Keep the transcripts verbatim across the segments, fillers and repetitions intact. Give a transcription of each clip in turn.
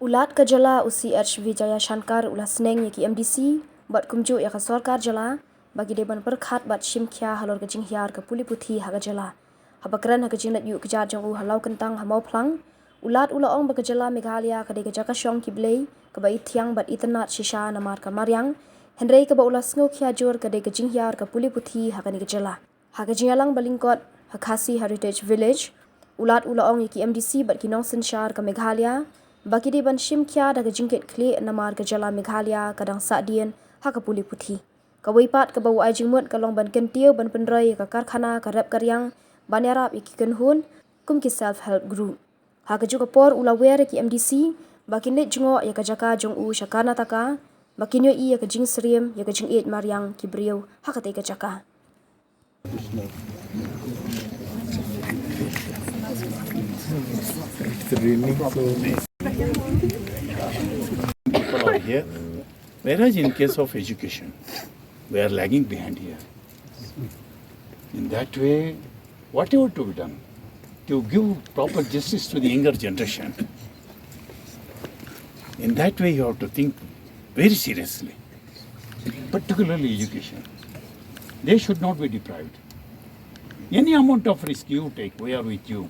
U Lat ka jylla u C H Vijayashankar u la sneng ïa ki M D C bad kumjuh ïa ka sorkar jylla ba ki dei ban pyrkhat bad shim khia halor ka jinghiar ka pule puthi ha ka jylla. Haba kren ha ka jingleit ïuh kjat jong u ha Lawkyntang ha Mawphlang, u Lat u la ong ba ka jylla Meghalaya ka dei ka jaka shong ki blei kaba i thiang bad i tynnad shisha namar ka mariang, hynrei kaba u la sngew khia jur ka dei ka jinghiar ka pule puthi ha kane ka jylla. Ha ka jingïalang ba lyngkot ha Khasi Heritage Village, u Lat u la ong ïa ki M D C bad ki nongsynshar ka Meghalaya ba ki dei ban shim khia da ka jingkit khlieh namar ka jylla Meghalaya ka dang sahdien ha ka pule puthi. Kawei pat kaba u ai jingmut ka long ban kyntiew ban pynroi ïa ka karkhana ka rep ka riang ban ïarap ïa ki kynhun kum ki self help group. Ha kajuh ka por u la wer ïa ki M D C ba kin leit jngoh ïa ka jaka jong u sha Karnataka ba kin ïohi ïa ka jingsyriem ïa ka jingïeit mariang ki briew ha katei ka jaka. It's raining, so people are here. Whereas in case of education, we are lagging behind here. In that way, whatever to be done to give proper justice to the younger generation, in that way you have to think very seriously, particularly education. They should not be deprived. Any amount of risk you take, we are with you.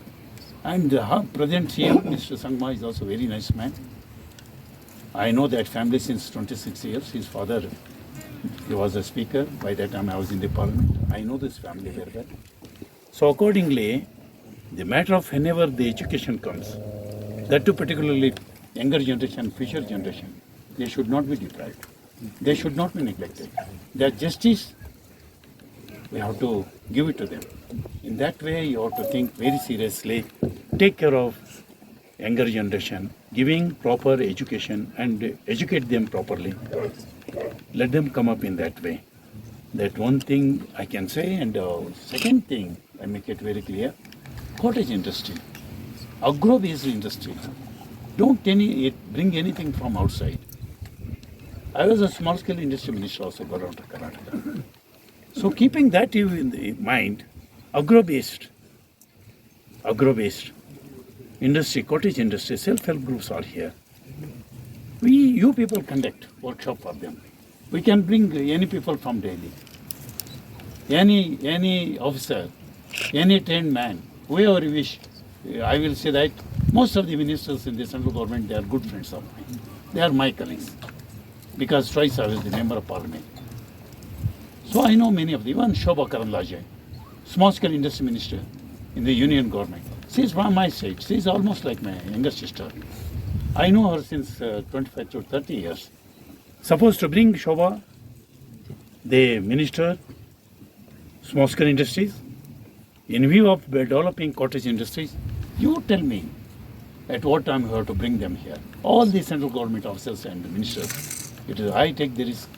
And the uh, present C M, Mister Sangma, is also a very nice man. I know that family since twenty-six years. His father, he was a speaker. By that time, I was in the parliament. I know this family very well. So accordingly, the matter of whenever the education comes, that too particularly younger generation, future generation, they should not be deprived. They should not be neglected. Their justice, we have to give it to them. In that way, you have to think very seriously, take care of younger generation, giving proper education and educate them properly. Let them come up in that way. That one thing I can say, and uh, second thing, I make it very clear, cottage industry, agro-based industry, don't any, it bring anything from outside. I was a small-scale industry minister also, Government of Karnataka. So keeping that in the mind, agro-based, agro-based industry, cottage industry, self-help groups are here. We, you people conduct workshop for them. We can bring any people from Delhi, any any officer, any trained man, whoever you wish. I will say that most of the ministers in the central government, they are good friends of mine. They are my colleagues because twice I was the member of parliament. So I know many of them, even Shobha Karandlaje, small scale industry minister in the union government. She is from my state. She is almost like my younger sister. I know her since uh, twenty-five to thirty years. Supposed to bring Shobha, the minister, small scale industries, in view of developing cottage industries. You tell me at what time you have to bring them here. All the central government officers and ministers, it is I take the risk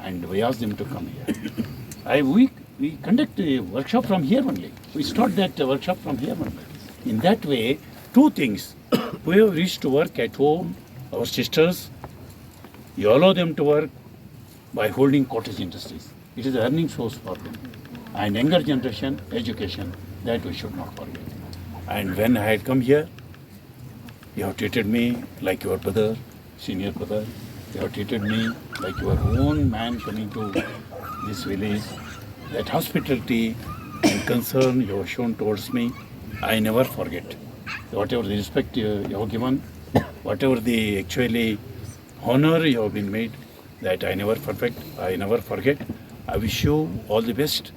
and we ask them to come here. I we we conduct a workshop from here only. We start that workshop from here only. In that way, two things. Whoever wish to work at home, our sisters, you allow them to work by holding cottage industries. It is an earning source for them. And younger generation, education, that we should not forget. And when I had come here, you have treated me like your brother, senior brother. You have treated me like your own man coming to this village. That hospitality and concern you have shown towards me, I never forget. Whatever the respect you, you have given, whatever the actually honor you have been made, that I never forget. I never forget. I wish you all the best.